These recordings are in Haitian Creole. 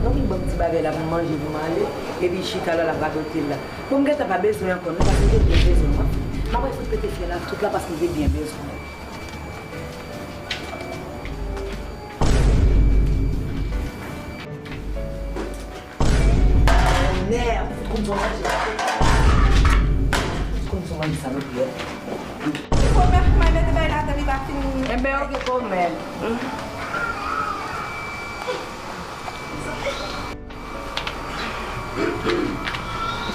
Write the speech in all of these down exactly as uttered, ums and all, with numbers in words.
Non, vin ban m ti bagay la pou m manje, pou m ale, epi chita la, l ap radote la. Bon, m gentan pa bezwen ankò, non, paske m te byen bezwen w, anfen. M ap fout pete fyèl la tout la, paske m te byen bezwen w. Nè, m fout konn sa w manje. M fout konn sa w manje sa, non, Pierre. Kòmè, kòmè, mete bay la, li pa fin. Enben, oke, kòmè.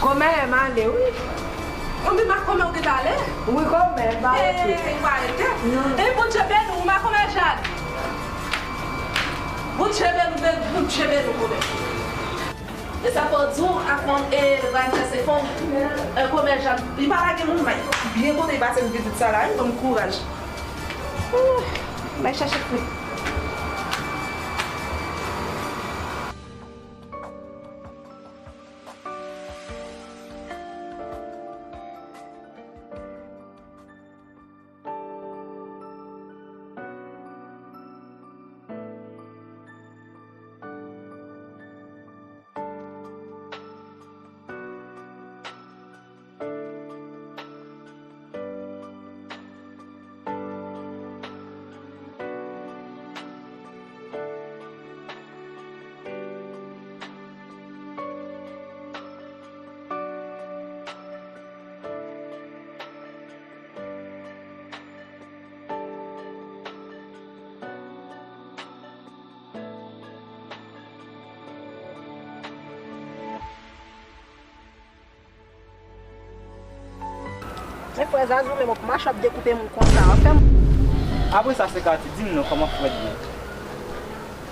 Kòmè, m ale, wi. Anben, ma kòmè, ou gentan ale? Wi, kòmè, m pa rete. Ey, ou pa rete? Non. E Bondye beni w, ma kòmè Jad. Bondye beni w, Bondye beni w, kòmè. E sa fò di w, avan, e, nou pral fè se fon, e, kòmè Jad, li pa lage moun, men byen kontan li pase m vizit sa la, wi, ban m kouraj. Ouh, m al chache fwi. Men frè Zazou, men w ap mache w ap dekoupe moun konsa, w ap fè m. Apre sa, se Katy, di m non, kòman Fred ye?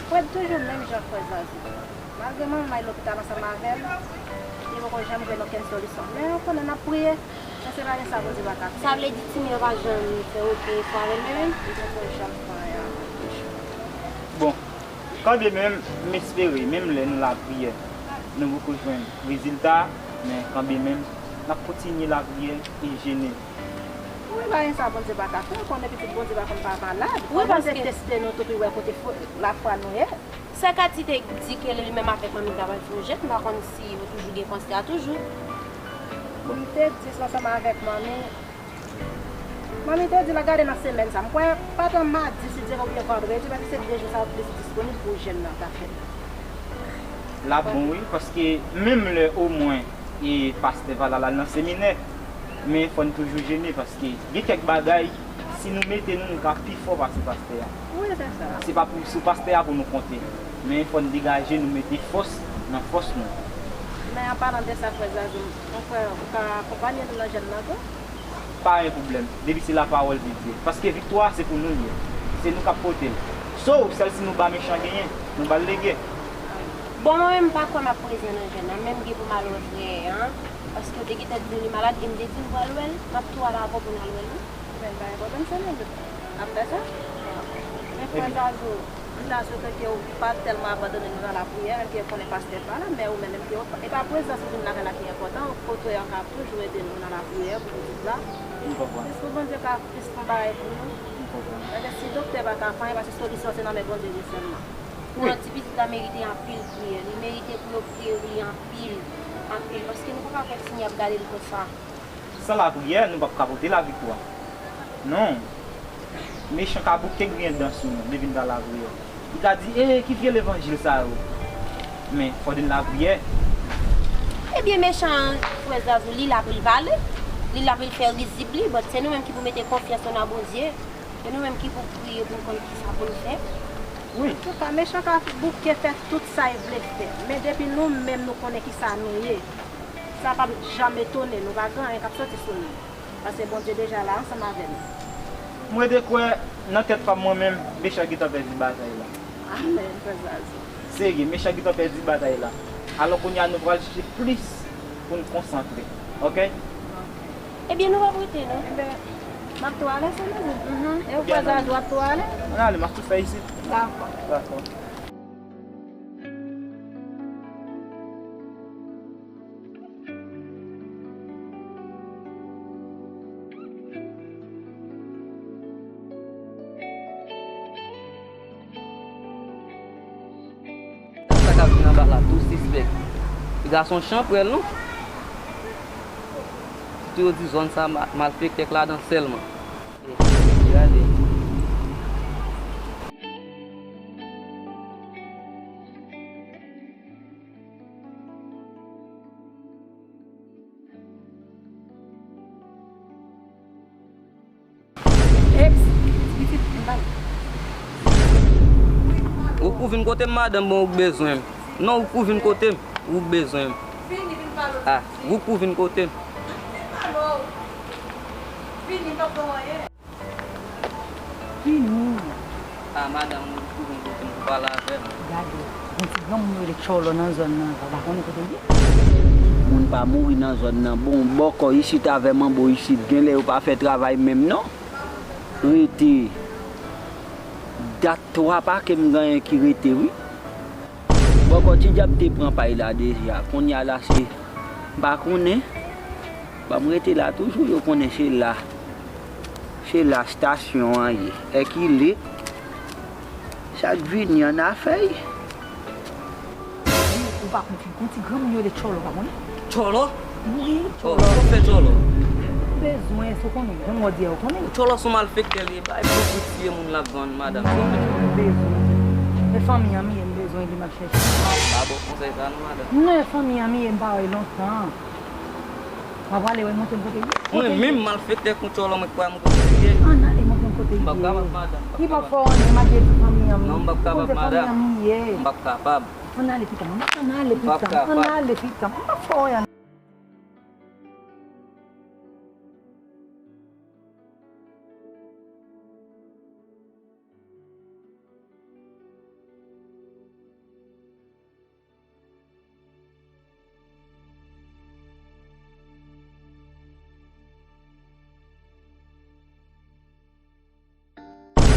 Fred toujou menm jan, frè Zazou. Malgre manman l al lopital ansanm avè l, li poko janm jwenn okenn solisyon. Men ou konnen n ap priye, men se pa gen sa Bondye pa ka fè. Sa vle di timoun yo pa janm fè okenn efò avè l menm? Li poko janm fè anyen avè l. Bon, kanmenm, m espere, menm lè nou lapriyè, nou poko jwenn rezilta, men kanmenm, n ap kontinye lapriyè e jene. Wi, pa gen sa Bondye pa ka fè. Ou konnen pitit Bondye pa konn pa malad. Fò Bondye teste nou tou pou l wè kote fo-, lafwa nou ye. Sè Katy te di ke li menm avèk manmi l ta pral fè yon jèn, m pa konn si yo toujou gen panse a toujou. Bon, m te di sa ansanm avèk manmi. Manmi te di l ap gade nan semèn sa. M kwè pa t an madi, si Dye vle, oubyen vandredi, paske se de jou sa yo plis disponib pou jèn nan ta fèt. L ap bon, wi, paske menm lè omwen e pastè pa la, l al nan seminè, men fò n toujou jene, paske gen kèk bagay, si nou mete nou, nou ka pi fò pase pastè a. Wi, se sa. Se pa pou, sou pastè a pou nou konte, men fò n degaje nou, mete fòs nan fòs nou. Men an palan de sa, frè Zazou, mwen kwè ou ka akonpanye nou nan jèn nan tou. Pa gen pwoblèm, depi se lapawòl de Dye. Paske viktwa a se pou nou l ye. Se nou k ap pote l. Sof sèl si nou ba mechan genyen, nou ba l lege. Bon, mwen menm, m pa kwè m ap prezan nan jèn nan, men m gen pou m al wè frè an, paske yo te gentan di m li malad, e m te di m pral wè l, m ap tou al avè w pou n al wè l, wi. Men pa gen pwoblèm, se nou menm ap fè sa. Men frè Zazou, m ta swete ke w pa tèlman abandone nou nan lapriyè, menm ke w konnen pastè pa la, men ou menm, menm ke w, e pa prezans ou vin lakay la ki enpòtan, okontrè, w ka toujou ede nou nan lapriyè pou pitit la. M konprann. Jis pou Bondye ka fè yon bagay pou nou. M konprann. Paske si doktè pa ka fè anyen, paske solisyon se nan men Bondye li sèlman. Wi. Non, ti pitit la merite anpil priyè. Li merite pou yo priye pou li anpil, anpil. Paske nou pa ka kontinye ap gade l konsa. San lapriyè, nou p ap ka pote laviktwa. Non. Mechan ka bouke griyen dan sou nou, depi n pa lapriyè. Li ka di, "E, ki vye levanjil sa yo?" Men, fò n lapriyè. Ebyen, mechan an, frè Zazou, li la pou l pale. Li la pou l fè rizib li, but se nou menm ki pou mete konfyans nou nan Bondye. Se nou menm ki pou priye pou n konn kisa pou n fè. Wi. Antouka, mechan ka bouke fè tout sa l vle fè. Men depi nou menm nou konnen kisa nou ye, sa p ap janm etone nou, pa gen anyen k ap soti sou nou. Paske Bondye deja la ansanm avè nou. Mwen te kwè nan tèt pa m mwen menm, mechan gentan pèdi batay la. Amèn, frè Zazou. Serye, mechan gentan pèdi batay la. Alò kounye a nou pral chèche plis pou n konsantre. Oke? Oke. Ebyen, nou p ap rete, non. Enben, m ap tou ale, sè Lizou. Mhm. E ou, frè Zazou, w ap tou ale? Ann ale, m ap tou fè isit. Dakò. Dakò. Sa k ap vin Sa la tou sispèk. Piga se yon chanpwèl non. Tou yo di zòn sa ma- malfektè k ladan sèlman. Gade. Eps, ti pitit, m pale. Ou, ou vin kote m, madanm, bon, ou k bezwen m. Non, ou k pou vin kote m, ou k bezwen m. Vini, vin pale. Ah, ou k pou vin kote m. Vini, m p ap ba w anyen. Vini. Ah, madanm, ou k pou vin kote m pou pale avè m. Gade, gen ti granmoun yo rele Tchòlò nan zòn nan, ou pa konnen kote l ye? Moun pa mouri nan zòn nan. Bon, bòkò isit avè manbo isit, genlè yo pa fè travay menm non. Rete. Dat twa pake m genyen ki rete, wi. Bòkò ti dyab te pran pay la deja. Kounye a la se, m pa konnen. Ban m rete la toujou, yo konnen se la. Se la stasyon an ye. Èkile. Sa k vini an afè y. Ou pa konn fi, gon ti granmoun yo rele Tchòlò, pa konnen? Tchòlò? Wi, Tchòlò. Tchòlò, sa w fè Tchòlò? Bezwen, se w konnen, jan mwen di a, ou konnen. Tchòlò se yon malfektè li ye, bay pou pou tiye moun l ap vann, madanm. Wi, m bezwen. E fanmi an m ye, m bezwen li, m ap chèche. Pa bon konsèy sa non, madanm. Non, e fanmi an m ye, m pa wè l lontan. M ap prale wè, montre m kote l ye. Mwen menm malfektè kon Tchòlò, mwen k pa montre kote l ye. Ann ale, montre m kote l ye. M p ap kapab, madanm, m p ap kapab. Li p ap fè w anyen, malgre tout fanmi an m ye. Non, m p ap kapab, madanm. M p ap kapab. Ann ale pitit mwen, ann ale pitit mwen, ann ale pitit mwen. M p ap fè w anyen.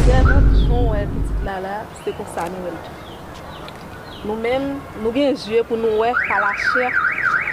Sèvant, jan w wè pitit la la, se konsa nou wè l tou. Nou menm, nou gen zye pou nou wè pa lachè,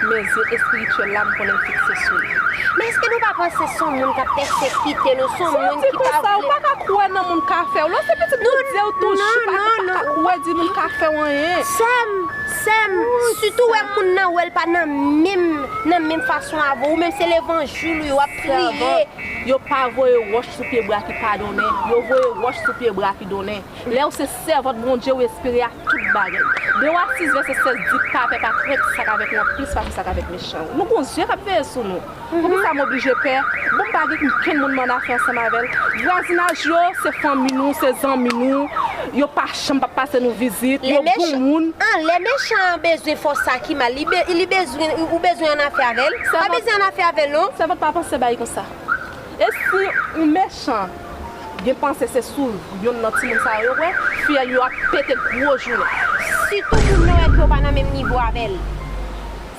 men zye espirityèl la, m konnen l fikse sou li. Men èske nou pa panse se yon moun k ap pèsekite nou, se yon moun ki pa vle. Sa w di konsa, ou pa ka kwè nan moun ka fè w. Lè w se pitit Bondye, ou toujou pa ka kwè di moun ka fè w anyen. Sè m, sè m, sitou wè moun nan wè l pa nan menm, nan menm fason avè w, ou menm se levanjil ou ye, w ap priye. Yo pa voye wòch sou pye bra ki pa donnen, yo voye wòch sou pye bra ki donnen. Lè w se sèvant Bondye, ou espere ak tout bagay. De Wa sis vèsè sèz di, pa pè, pa krent sa k avèk ou an plis pase sa k avèk mechan yo. Nou gon zye k ap veye sou nou. Poukisa m oblije pè? Bon, m pa gen okenn moun m annafè ansanm avè l. Vwazinaj yo, se fanmi nou, se zanmi nou. Yo pa janm p ap pase nou vizit, yo bon moun. An, lè mechan an bezwen fè w sa ki mal, li be-, li bezwen, ou bezwen annafè avè l? Pa bezwen annafè avè l non. Sèvant pa panse bagay konsa. E si yon mechan gen panse se sou youn nan timoun sa yo, yo wè, fyèl yo ap pete gwo jounen. Sitou moun yo wè ke yo pa nan menm nivo avè l.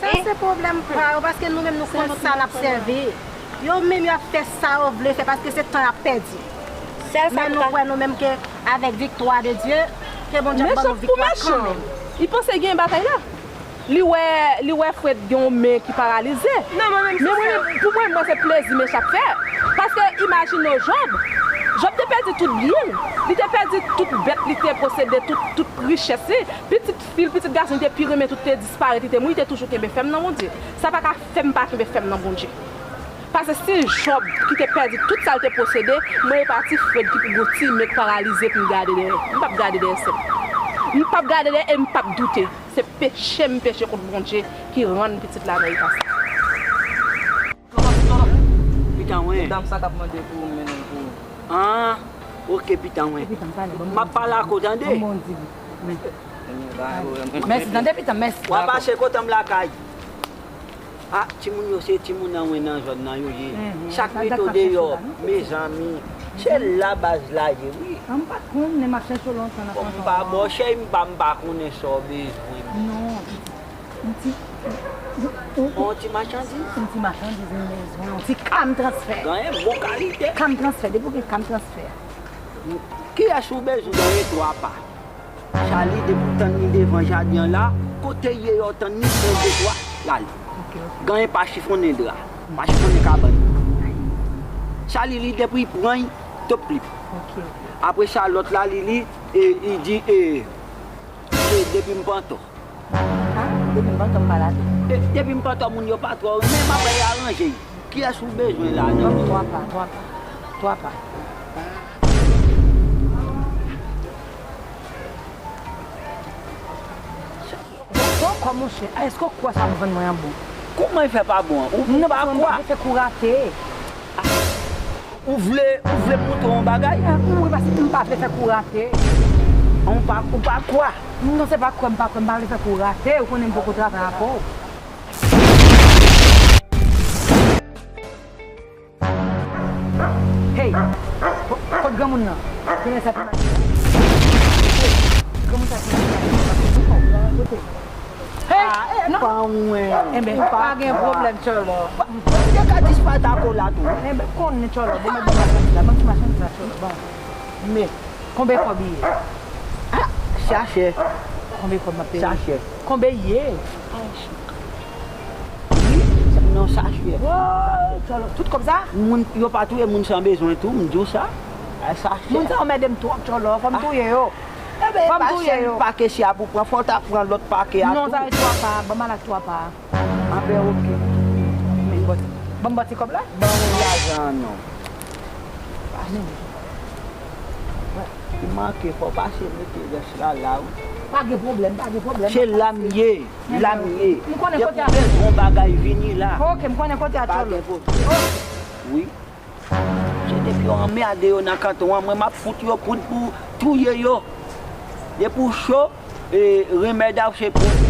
Sa se pwoblèm pa yo, paske nou menm nou konn sa n ap sèvi. Yo menm y ap fè sa yo vle fè, paske se tan y ap pèdi. Men nou kwè nou menm ke avèk viktwa de Dye, ke Bondye ap ban nou viktwa kanmenm. Li panse gen batay la. Li wè, li wè Fred gen yon men ki paralize. Men mwen menm, pou mwen, mwen se plezi mechan ap fè. Paske imajine w Jòb. Jòb te pèdi tout byen l. Li te pèdi tout bèt li te posede, tout, tout richès li. Pitit fi l, pitit gason li te pi renmen tout te disparèt, li te mouri, li te toujou kenbe fèm nan Bondye. Sa pa ka fè m pa kenbe fèm nan Bondye. Paske si Jòb ki te pèdi tout sa l te posede, mwen e pa ti Fred ki pou gon ti men k paralize pou m gade dèyè. M p ap gade dèyè sè m. M p ap gade dèyè e m p ap doute. Se peche m peche kont Bondye ki rann pitit la nan eta sa. Pitanwen. Dam sa k ap mande pou ou, m mennen l pou ou. Ah, oke, Pitanwen. M ap pale ak ou, tande. Mèsi, tande, Pitan, mèsi. W ap pase kote m lakay. Ah, timoun yo se timoun anwen nan zòn nan yo ye. Sa k mete w deyò, mezanmi. Se la baz la ye, wi. An, m pa t konnen, m ap chèche w lontan nan. Kòm m pa bò chèy, m pa, m pa konnen sa w bezwen. Non, pitit. Yon ti, yon, yon, yon ti machandiz? Yon ti machandiz, yon bezwen, yon ti kam transfè. Gen bon kalite. Kam transfè, depi w gen kam transfè. Kiyès ou bezwen? Gen twa pa. Chali, depi w tann li devan jaden an la, kote l ye yo tann li, pran de twa, l ale. Oke, oke. Gen pa chifonnen dra, pa chifonnen kabann. Chali, li depi l pran l, top li. Oke, oke. Apre sa, lòt la, li, li, e, li di, e, se depi m panto. Ha? Depi m pantan m pa late. De- Depi m pantan moun yo pa twò renmen, m ap al aranje. Kiyès ou bezwen la, non? Twa pa, twa pa, twa pa. Bon, bon, kòman, monchè? A, èske w kwè sa w ap vann mwen an bon? Kòman l fè pa bon an? Ou pa kwè? Non, paske mwen pa vle fè kou rate. Ou vle, ou vle m montre w yon bagay? Wi, paske m pa vle fè kou rate. Ou pa, ou pa kwè? Non, se pa kwè m pa kwè, m pa vle fè kou rate. Ou konnen m poko travay avè w. Hey! Ko- Kot granmoun nan? Konnen sa fè mal. Granmoun sa fè mal. Hey! Ah, e non. Pa mwen. Enben, pa gen pwoblèm, Tchòlò. Ou te ka di Spartaco la tou. Enben, konnen, Tchòlò. Bon, men ban m machandiz la. Ban m ti machandiz la, Tchòlò. Ban. Men, konbyen kòb li ye? Ah, sa chè. Konbyen kòb m ap peye? Sa chè. Konbyen li ye? Ay, chè. Wi, sa- non, sa chè. Woy, Tchòlò. Tout kòb sa? Moun, yo pa touye moun san bezwen tou, m di w sa. Ay, sa chè. Moun sa yo anmède m twòp, Tchòlò. Fò m touye yo. Enben, e pa sèl pake sa pou pran, fò w ta pran lòt pake a tou. Non, sa e twa pa, ban m al ak twa pa. Anben, oke. Men, bòt. Ban m bòt ti kòb la? Ban m lajan an non. Pase. Li manke, fò w pase mete rès la la, wi. Pa gen pwoblèm, pa gen pwoblèm. Se la m ye, la m ye. M konnen kote a. Depi w bezwen yon bagay, vini la. Oke, m konnen kote a, Tchòlò. Pa gen pwoblèm. Wi. Se depi yo anmède yo nan kanton an, mwen m ap fout yo kout pou touye yo. Depi w cho, e, renmèd a w se poud.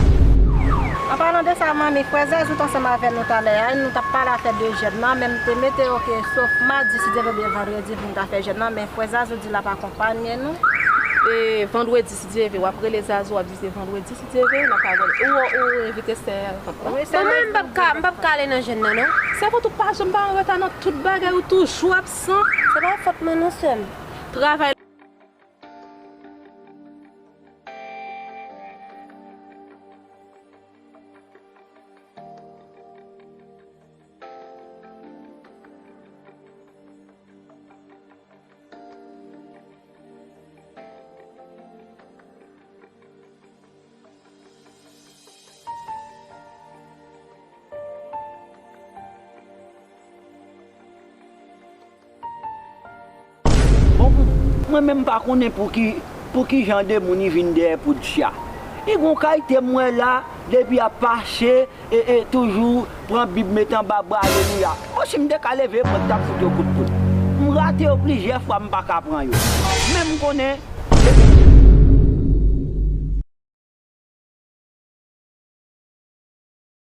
An palan de sa, manmi, frè Zazou t ansanm avè nou talè a, nou t ap pale afè de jèn nan, men m te mete yo ke sof madi, si Dye vle, oubyen vandredi pou nou ta fè jèn nan, men frè Zazou di l ap akonpaye nou. E vandredi, si Dye vle, w ap rele Zazou, w ap di se vandredi, si Dye vle, l ap pale. Ou, ou envite sè. Wi, sè. Mwen menm, m p ap ka, m p ap ka ale nan jèn nan, non. Sèvant ou pa janm pa an reta nan tout bagay, ou toujou absan. Se pa fòt mwen, non, sè m. Travay. Bon, mwen menm m pa konnen pou ki, pou ki jan de moun li vin dèyè poud sa. Li gon kalite m wè la, depi ap pase, e, e, toujou pran Bib met anba bra, alelouya. Bon, si m te ka leve, mwen t ap fout yo kout poud. M rate yo plizyè fwa, m pa ka pran yo. Men m konnen, depi m